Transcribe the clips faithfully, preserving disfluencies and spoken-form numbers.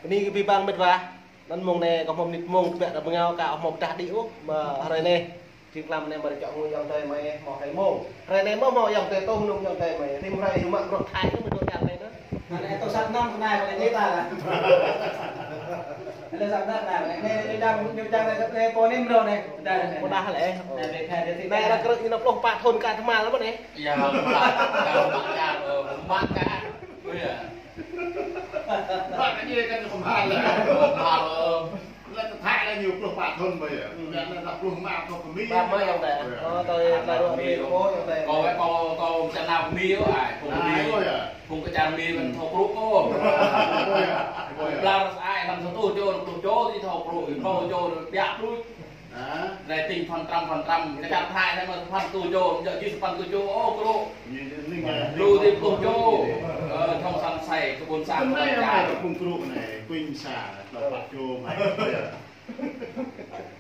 Bơni kơ abih bang met wa. Anŭn mông anai kâo hmâo mơnit mông tơbiă kơ bơngao kâo hmâo pơdah đĭ ôh, mă hrơi anai. Jing tlam anai mă rơčŏk ngui ayŏng adơi mơi hmâo hrơi mông. Hrơi anai mơ̆ hmâo ayŏng adơi tôm nung ayŏng adơi mơi. Rĭm hrơi hyu mă bruă Thái anŭn mơ̆ dŏ čar anai anŭn. Anai tơ sat năm kơ anai kơ anai ta lah. Anai sat năm anai. Anai ñu čang, ñu čang anai sat anai pô anai mrô anai. Anai, anai. Pô đah lĕ. Anai, anai, anai, anai. Anai lah krư̆ ñu pluh pă thŭn ka tơhmal mơ̆n anai. Iya, mă, mă, mă, mă, mă, mă, mă. Ơ, iya. Bác cái gì cái nó không hal lah. Không hal, ơ. Lĕ tơthă lĕ ñu pluh pă thŭn ƀơi. Lĕ lĕ pluh mă thŭn kơ Mi. Bác mới yang tê. Ơ, tôi là ruộng Mi, ơ, yang tê. Kâo wĕ kâo, kâo čang nao kơ Mi, ơ, ai, phung Mi. Phung kơ čang Mi ƀing thâo krŭ kâo. Ơ, iya. Ơ, iya. Blar ai năm thâo tuh čô, tuh čô, thì thâo krŭ, thâo čô, biă pluh. Hă? Rai ting phăn trăm, phăn trăm, kơ čar Thái anai mă phăn tu čô, jŏ jih phăn tu čô, ơ, krŭ. Lu ti pluh čô. Ơ, thong san sai, kơ ƀôn sang, kơ ƀôn sang. Kơ krŭ anai, kuing sa, tơpă čô, mai.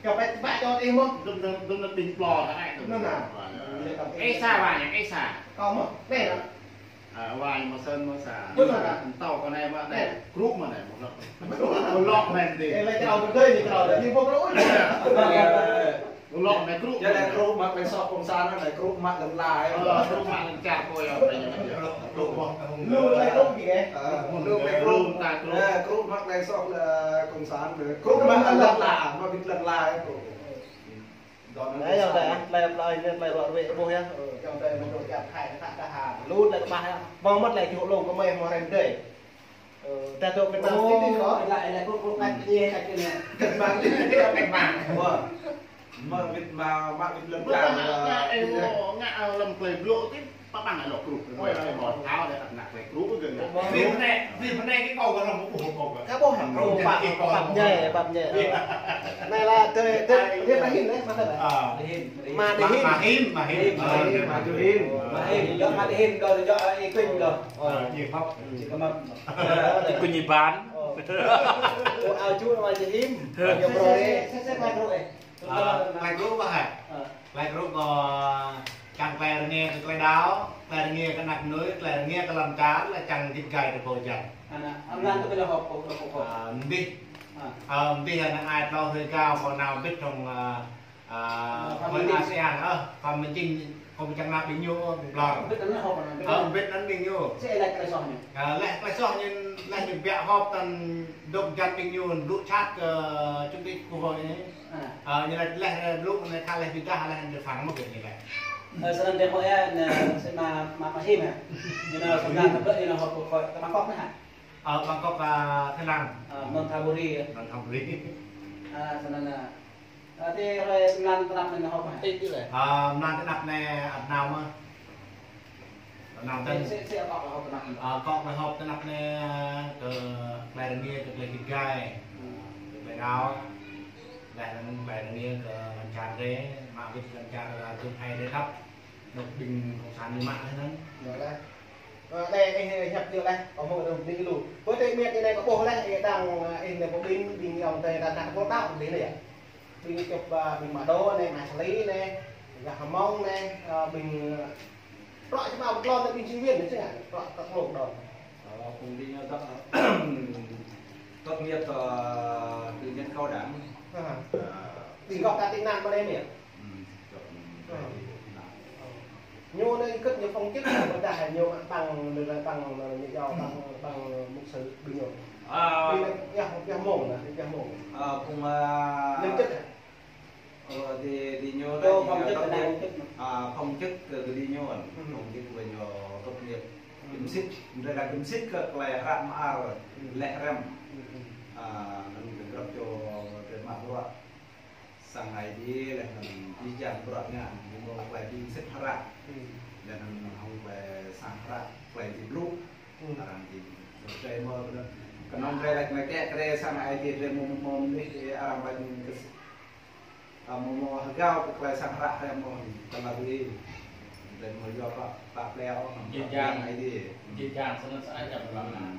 Kơ pĕ tơpă čô ti mơ̆? Dŭm, dŭm, dŭm, dŭm, dŭm, plô, anai, dŭm. Anŭn, anŭn. Ê sa, wa, ê sa. Kâo mơ̆? Anai, anŭn. Ơ, wa ñu mă sơ̆n mă sa. Ƀuh mă. Ntâo kơ anai mă anai. Ơ. Krŭ mă anai, ƀuh lŏk. Ƀuh lŏk anai mơ̆n tih. Ê, lĕ črâo tơdơi ñu črâo tơdơi. Ñu ƀuh krŭ. Ƀuh lŏk anai krŭ. Čang anai krŭ mă lĕ soh kông san anai, krŭ mă lăm lai. Ơ, krŭ mă lăm čar kâo yơh, anai ñu mă yơh. Krŭ mă. Lu lĕ krŭ kơ. Ơ, lu lĕ krŭ. Lu ta krŭ. Ơ, krŭ mă lĕ soh, ơ, kông san. Krŭ mă lăm lai, mă bĭt lăm lai krŭ. Anai ayŏng adơi ah, tơlơi plơi anai, tơlơi ruă ruĕ ƀuh yơh. Ơ, ayŏng adơi mơ̆ dŏ čar Thái, Thái ta ha. Lu tơlơi kơƀah yơh. Mơ̆ng mơ̆t tơlơi čuh lông kơ mơi hmâo hrơi mơdơi. Ơ, ta dŏ Việt Nam City kâo. Ơ, lăi, lăi, kông, kông, kông, kông, kông, kông, kông, kông, kông, kông. Mơ̆ wĭt mă, mă wĭt lăm čar, ơ, ơ, ơ, ngă, ơ, lăm tơlơi blŭ tih. Pă ƀăng lŏk krŭ. Ơ, ơ, ơ, thâo dêh, ană tơlơi krŭ kơ ngă. Ơ, wĭt mơnai, wĭt mơnai kơ kâo kơ lŏk ƀuh kâo kơ. Kâo ƀuh hă? Ơ, pă, pă ñai, pă ñai. Ơ. Anai lah, tơ, tơ, tơ, tơ, hin, eh, mă tơ. Ơ. Hin, hin. Mă tơ hin. Mă hin, mă hin. Mă hin, mă hin. Mă hin. Dŏ mă tơ hin, dŏ, dŏ, ơ, ih kuing dŏ. Ơ, ih hŏp. Ih kơ mă. Kuing ih ban. Ơ. Ơ, ao ču mă tơ hin. Ơ. Ñu brơi. Sĕ, sĕ, sĕ, mă tơ eh. Ơ, tơlơi krŭ ƀă hă? Ơ. Tơlơi krŭ kâo čang tơlơi rơngiă kơ tơlơi đaŏ, tơlơi rơngiă kơ ană mơnuih, tơlơi rơngiă kơ lŏn čar, lĕ čang git gai tơpă jăn. Ană, amran tơ pơlă hŏp, hŏp, hŏp, hŏp. Ơ, mơdih. Ơ. Ơ, mơdih ană ai tlâo hrơi kâo, kâo nao bĭt hŏng, ơ, ơ, ơ, khối ASEAN, ơ, kâo mơčing, kâo mơčang nao ƀing ñu, ơ, ƀing blơr. Bĭt anŭn hŏp anŭn. Ơ, bĭt anŭn ƀing ñu. Sĕ lĕ tơlơi soh ñu. Ơ, lĕ tơlơi soh ñu, lĕ ñu biă hŏp tăn dŏ jăn ƀing ñu, dŏ chat kơ chủ tịch quốc hội anai. Ơ. Ơ, ñu laĭ laih, ơ, blŭ anai kơ laih biă dah laih anai phang mơ̆ kơ ñu laĭ. Ơ, snăn dêh mơ̆ yơh, anai, sĕ mă, mă, mă him hă. Ñu nao sơngan tơblĕ ñu nao hŏp kơ kâo, tơ Bangkok anai hă? Ơ, Bangkok, ơ, Thái Lan. Ơ, Nonthaburi. Nonthaburi. Ơ, snăn, ơ. Ơ, tơ hrơi mlan tơnap anai nao hŏp hă? Ơ, mlan tơnap anai ăt nao mơ̆. Tơnap anai. Sĕ, sĕ, sĕ akŏ kơ hŏp tơnap anai. Ơ, akŏ kơ hŏp tơnap anai, ơ, kơ tơlơi rơngiă, kơ tơlơi git gai. Hmm. Kơ tơlơi đaŏ. Laih anŭn tơlơi rơngiă kơ lŏn čar drei, mă wĭt lŏn čar, ơ, čun hai drei tăp. Dŏ ƀing cộng sản ñu mă laih anŭn. Yơh laih. Ơ, anai, ih, ih hiăp yơh laih, kâo hmâo kơ tơlơi ƀing lu. Kơ tơlơi miêt anai kâo ƀuh laih, ih đang, ơ, ih anai kâo ƀing, ƀing ayŏng adơi đang kơ pô đaŏ ƀing anai yơh. Ƀing čŏp, ơ, ƀing Mă Đô anai, Mă Sali anai, gah Hmông anai, ơ, ƀing, ơ, bruă čơmao tlôn anai ƀing sinh viên anai čang ngă, bruă kơ tlôn đon. Ơ, phung ƀing dŏ, tốt nghiệp, ơ, cử nhân cao đẳng. Ơ. Ơ. Ƀing gŏp ta tị nạn mơ̆ anai mơ̆ yơh? Ơ. Ơ. Ñu anai kơ̆t ñu phong chức, ƀôdah ñu mă bằng, lĕ bằng, lĕ ñu yua bằng, bằng mục sư ƀing ñu. Ơ. Ƀing anai, yơh, yơh mông anai, yơh mông. Ơ, phung, ơ, Nhân chức hă? Ơ, di, di ñu, di ñu phong chức, ơ, phong chức kơ, kơ di ñu, phong chức ƀing ñu tốt nghiệp. Gơ̆m sĭt, drei laĭ gơ̆m sĭt kơ tơlơi hră mơar, lĕ hrăm. Ơ, anŭn kơ grăp čô drei mă bruă. Sang Aê Diê, laih anŭn jih jang bruă ngă, ñu mơ̆ tơlơi gơ̆m sĭt hră. Laih anŭn hŏng tơlơi sang hră, tơlơi di blŭ. Arăng di, drei mơ̆, kơnơ̆ng drei laĭ kơ drei sang Aê Diê, drei mơ̆, mơ̆, mơ̆, arăng laĭ kơ Ơ, mơ̆, mơ̆ hơgao kơ tơlơi sang hră hă mơ̆ tơlơi ƀu ih. Drei mơ̆ yua pă, pă plei ôh, jih jang, Aê Diê. Jih jang snăn sơăi čăm lăm anăn.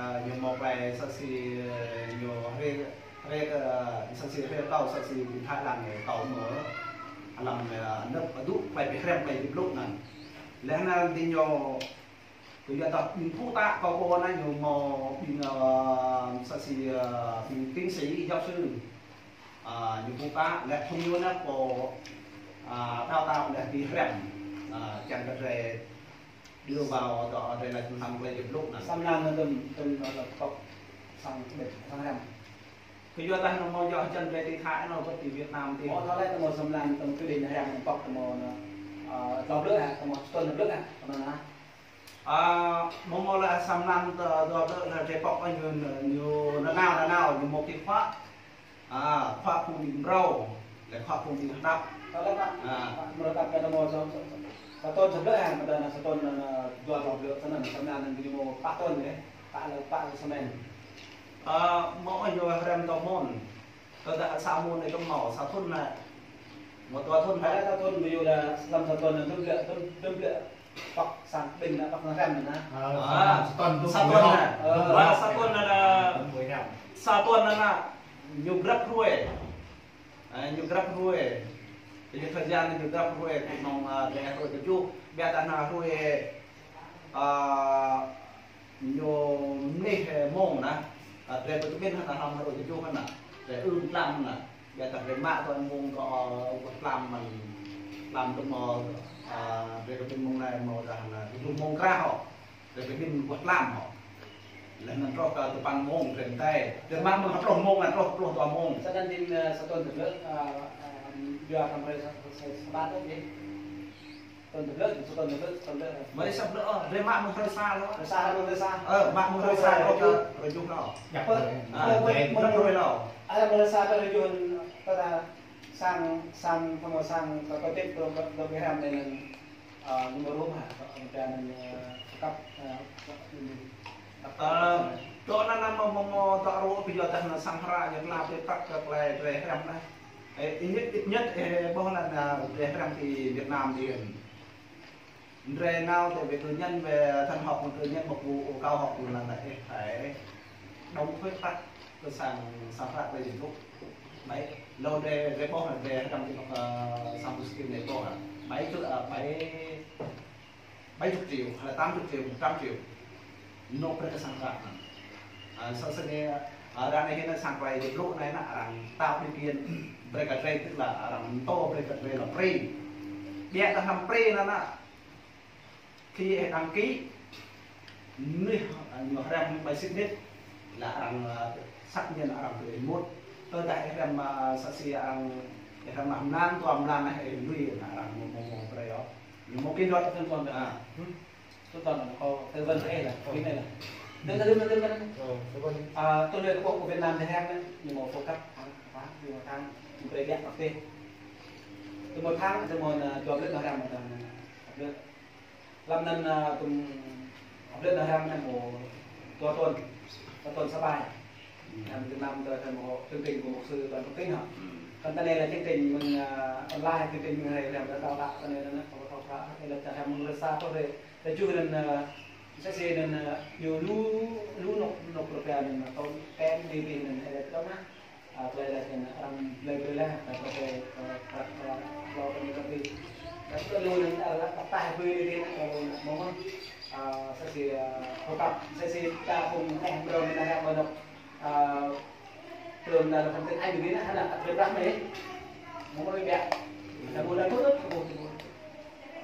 ñu hmâo plơi sang si, ñu hrơi, hrơi kơ, sang si hrơi kâo, sang si ƀing Thái Lan ñu kâo mơ̆. Lăm, ơ, anăp adŭ plei pơhrăm plei djŏp lŏk anŭn. Laih anŭn ti ñu, kơ yua dah ƀing pơtă kơ pô anŭn ñu hmâo ƀing, ơ, sa si, ơ, ƀing tiến sĩ giáo sư. Ơ, ñu pơtă laih phung ñu anŭn pô, ơ, đào tạo laih pơhrăm, ơ, čang kơ drei đưa vào tơ drei laĭ tơlơi plei djŏp lŏk anŭn. Samlan anŭn tơm, tơm, ơ, tơm, sang, sang hrăm. Kơ yua dah anŭn hmâo yua čang drei ti Thái anŭn, ƀu ti Việt Nam ti. Ơ, tơlơi tơm samlan tơm quy định hrăm tơm pŏk tơm, ơ, dua blư̆ hă, tơm sa thun dua blư̆ hă, tơm anŭn hă? Ơ, hmâo hmâo lĕ samlan tơ, dua blư̆ lĕ drei pŏk ñu, ñu nanao, nanao, ñu hmâo ti khua. Ơ, khua phung ƀing mrâo, lĕ khua phung ƀing hơđăp. Tơlơi pă, ơ, pă mrâo hơđăp kơ tơm sa, sa, sa, sa thun sa blư̆ hă, mơ̆ tơm sa thun anŭn, ơ, dua, dua blư̆, tơm anŭn samlan anŭn ñu hmâo pă thun yơh, pă lĕ, pă lĕ sơmen. Ơ, hmâo ñu hrăm tơ mơ̆n. Tơdah sa mơ̆n anai tơm hmâo sa thun anai. Hmâo dua thun anai. Ơ, sa thun ƀu yua dah lăm sa thun anŭn tơm blư̆, tơm, tơm blư̆. Pŏk sang ƀing anŭn, pŏk sang hrăm anŭn hă? Ơ, ơ, sa thun, sa thun anŭn. Ơ. Ơ, sa thun anŭn. Tơm blư̆ hrăm. Sa thun anŭn. Ñu grăp hruê. Ơ, ñu grăp hruê. Ñu thời gian ñu grăp hruê, kơ mông, ơ, lĕ hruê kơjuh. Biă dah anŭn hruê, ơ, ñu mơnuih, ơ, mông anŭn, ơ, drei pơkơmĭn hă, anŭn hlăm hruê kơjuh anŭn, drei ưm tlam anŭn, biă dah drei mă tui mông kơ, ơ, wơ̆t tlam mơ̆n, tlam tơm, ơ, drei kơmĭn mông anai hmâo dah anŭn, kơjuh mông krah hŏ, drei kơmĭn wơ̆t tlam hŏ. Laih anŭn truh kơ tơpăn mông drei mơtai, drei mă mơ̆ng pluh mông anŭn truh pluh dua mông. Sa thun anŭn, ơ, sa thun tơm blư̆, ơ, ơ, yua tơm hrơi sa, sa, sa, Sabat yơh. Thun tơm blư̆, sa thun tơm blư̆, sa thun tơm blư̆. Mă sa blư̆, ơ, drei mă mơ̆ng hrơi sa lĕ. Hrơi sa, hrơi sa. Ơ, mă mơ̆ng hrơi sa, hrơi kơjuh, hrơi kơjuh lĕ. Yă, hrơi, ơ, hrơi, hrơi, hrơi lĕ. Ơ, mơ̆ng hrơi sa, hrơi kơjuh, tơdah sang, sang, tơm sang, tơm kơtip, tơm, tơm pơhrăm anŭn, ơ, ñu mơ̆ rôm hă, tơm pơhrăm anŭn, ơ, kăp, ơ, kăp anŭn. Ơ, tơm anŭn mơ̆, mơ̆, mơ̆, tơm rô, ƀu yua dah anŭn sang hră, ñu lăp tui prăk kơ plei, plei hrăm anŭn. Ơ, ít nhất, ít nhất, ơ, ƀuh anŭn, ơ, drei hrăm ti Việt Nam ti. Drei nao tơ wơ̆t tơ ñen wơ̆t tơnap hŏk tơ ñen ƀu kơ kâo hŏk anŭn lĕ, ơ, phải đóng thuế prăk kơ sang, sang prăk plei djŏp lŏk. Ƀai, lu drei, drei ƀuh anŭn drei hrăm ti anŭn, ơ, sang Brazil anai ƀuh anŭn. Ƀai tơ, ơ, ƀai, ƀai chục triệu, hay là tám chục triệu, một trăm triệu. Nộp brơi kơ sang prăk anŭn. Ơ, sa, sa anai, ơ, arăng anai hĭ anŭn sang plei djŏp lŏk anai anŭn, arăng tạo điều kiện brơi kơ drei, tức là arăng pơtô brơi kơ drei lăm prê. Biă dah lăm prê anŭn anŭn, khi đăng ký, mơnuih, ơ, ñu hrăm ƀai sĭt nik, lĕ arăng, ơ, xác nhận arăng tui ih mŭt. Tơdah ih hrăm, ơ, sa si arăng, ih hrăm mlam, dua mlam anai ih lui, arăng mơ̆, mơ̆, mơ̆ brơi ôh. Ñu mơ̆ kơ luật. Thun, thun, ơ. Hm? Thun, thun, kâo tư vấn ih lĕ, kâo ƀing ih lĕ. Ơ. Đơ̆ng, đơ̆ng, đơ̆ng, đơ̆ng. Ơ, tư vấn. Ơ, tui lĕ kơ ƀuh kơ Việt Nam drei hrăm anai, ñu mơ̆ phổ cập tháng, tháng, ñu mơ̆ tháng, ñu brơi biă păk tih. Tui mơ̆ tháng, tui mơ̆, ơ, dua blư̆ ñu hrăm, ơ, dua blư̆. Lăm anŭn, ơ, tơm, ơ, blư̆ ñu hrăm anai mơ̆ dua thun, dua thun sa ƀai. Ơ. Năm Việt Nam tơ, tơ mơ̆ chương trình của mục sư Đoàn Phước Tín hă. Ơ. Kăn tơ anai lĕ chương trình mơ̆ng, ơ, online, chương trình mơ̆ng hrơi lăm đào tạo tơ anai anŭn, kâo thâo prăk, ơ, lĕ čar hrăm mơ̆ng hrơi sa truh hrơi, hrơi kơjuh anŭn, ơ, sa si anŭn, ơ, ñu lu, lu nộp, nộp rupiah anŭn, tơl kem đi đi anŭn, ơ, lĕ tơl anŭn. Ơ, tơlơi laĭ anŭn arăng blơi blơi laih, ơ, tơlơi, ơ, ơ, ơ, lo kơ ñu kơ tui. Ơ, tơlơi lu anŭn, ơ, pơtă ƀơi anai anŭn, ơ, mơ̆ mơ̆, ơ, sa si, ơ, phổ cập, sa si ta phung eh mrâo anŭn hrăm ƀơi anŭn, ơ, trường đào tạo tiếng Anh anŭn anŭn, hrăm ƀơi anŭn. Mơ̆ mơ̆ biă. Hrăm ƀơi anŭn, hrăm ƀơi anŭn.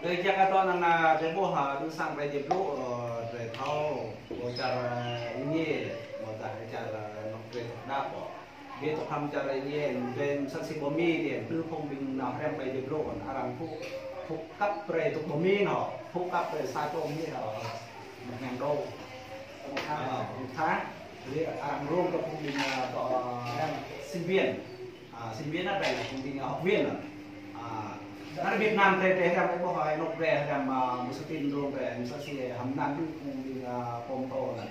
Drei jak atŏ anŭn, ơ, drei ƀuh, ơ, đơ̆ng sang plei djŏp lŏk, ơ, drei thâo, ƀuh čar, ơ, ih ngă, ƀuh čar, čar, ơ, anŏ drei đăp, ƀuh. Drei tŏ hrăm čar ih ngă, drei sa si ƀô̆ Mi, drei tŭ phung ƀing nao hrăm plei djŏp lŏk, arăng pŭ, pŭ kăp brơi tŭ ƀô̆ Mi anŏ, pŭ kăp brơi sa čô Mi anŏ, một ngàn đô. Một tháng. Ơ, một tháng. Drei arăng rông kơ phung ƀing, ơ, tŏ, ơ, sinh viên. Ơ, sinh viên anŭn drei lĕ phung ƀing, ơ, học viên anŭn. Ơ, anŭn Việt Nam drei, drei hrăm ƀuh hrơi anŏ drei hrăm, ơ, mơ̆ sa thun rông drei, mơ̆ sa si hrăm anŭn tŭ phung ƀing, ơ, pô pơtô anŭn.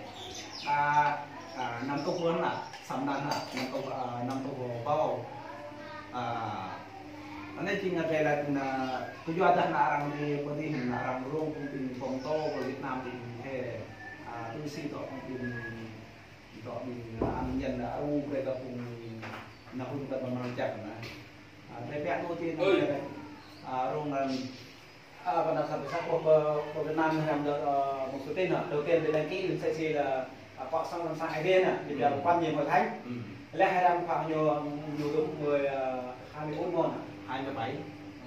Ơ, ơ, năm tŭ pô anŭn, sa mlan anŭn, năm tŭ, ơ, năm tŭ pô. Ơ, anai jing drei lĕ anŭn, kơ yua dah anŭn arăng dih, pơ dih anŭn arăng rông phung ƀing pô pơtô kơ Việt Nam ƀing he, ơ, tui si tŏ phung ƀing, tŏ ƀing, ơ, anŭn ñen, ơ, u brơi kơ phung anŭn hŭn tơl mơ̆ng čar anŭn. Ơ, drei biă lu jing anŭn. Ơi. Drei. À, rung, à, à, bạn đọc thật, của, của, của Việt Nam, hàm đợt, ờ, một số tin hả? Đầu tiên, để đăng ký, mình sẽ xin là, à, có xong làm sao ai đi nè, thì giờ quan niệm hội thánh. Ừ. Lẽ hai năm khoảng nhiều, nhiều đúng mười, ờ, hai mươi bốn môn hả? Hai mươi bảy.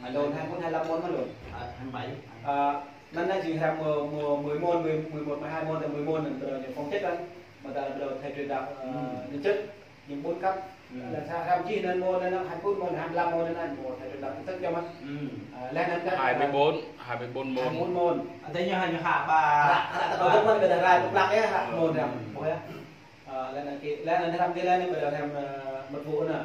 À, lộn, hai mươi bốn, hai mươi lăm môn mà lộn. À, hai mươi bảy. À, năm nay chỉ hàm mười, mười, mười môn, mười, mười một, mười hai môn, là mười môn, là bắt đầu nhập phong chức anh. Mà ta bắt đầu thầy truyền đạo, ờ, ừ, nhận chức. Những bốn cấp. Ừ. Là sao, hàm chỉ nên môn nên hai phút môn, hai mươi lăm môn nên anh môn, thầy truyền đạo nhận chức cho mà. Ừ. À, lẽ nên các, hai mươi bốn, hai mươi bốn môn. Hai mươi bốn môn. Anh thấy như hai mươi hai, ba. Ră, ră, ta đâu có môn, người ta rai, một lăm ấy, hả? Môn răm, môn ấy. À, lẽ nên kì, lẽ nên răm kì, lẽ nên bắt đầu hàm, ờ, mật vụ nè.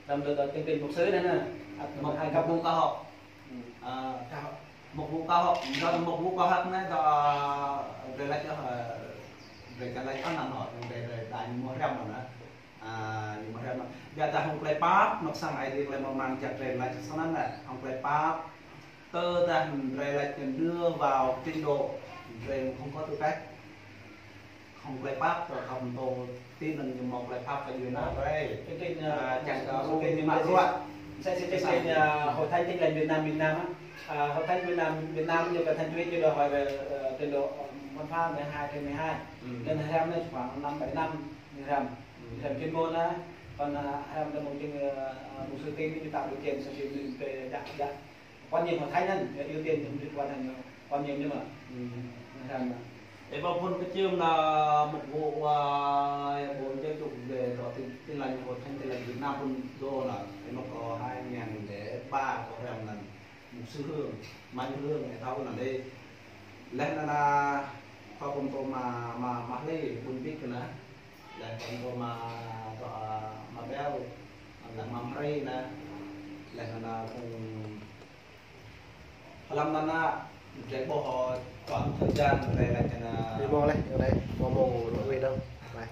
Răm được, ờ, chương trình mục sư này nè. À, một hai cấp môn cao học. Ừ. À, cao học. Một vụ cao học, đó là một vụ cao học này, đó, về lại cho, ờ, về cái lại có năm họ, về, về đại mùa răm rồi nè. À, ñu mă hrăm mă. Biă dah hăng plei pap, mă sang ai đi plei mơmang jak plei lai čăk sơnăn lĕ. Hăng plei pap, tơdah drei lač ñu đưa vào trình độ, drei không có tư cách. Hăng plei pap, tơ khăm tô, tin rằng ñu mă plei pap kơ Yuan na drei. Chương trình, à, à, chẳng có chương trình mă ruă. Sẽ, sẽ chương trình, à, Hội Thánh Tin Lành Việt Nam, Việt Nam á. À, Hội Thánh Việt Nam, Việt Nam như là Thánh Chúa, như đòi hỏi về, ờ, trình độ, ờ, văn hóa mười hai trên mười hai. Ừ. Nên hrăm nó khoảng năm bảy năm, hrăm. Hrăm chuyên môn á, còn, à, hrăm là một trường, à, à, một sự tin, ñu tạo điều kiện, sự tin về đa, đa, quan niệm hội thánh á, ưu tiên những cái quan niệm, quan niệm nhưng mà, hrăm. Ê, bao phun cái chương là một vụ, à, bộ giáo dục về tỏ tin, tin lành hội thánh tin lành Việt Nam phun đô là, ê, nó có hai ngàn lẻ ba có hrăm là một sư hương, mai hương, ê, thâu là đây. Leh anăn, kâo pơtô mă, mă, mă hlei ƀun bĭt kơ anăn. Leh pơtô mă, tơ, mă ƀiă, leh mă mơri anăn. Leh anăn, hlăm anăn, drei ƀuh, ơ, quãng thời gian drei leh anăn. Drei ƀuh leh, drei ƀuh mông lŏ wĭt dơ̆ng. Leh.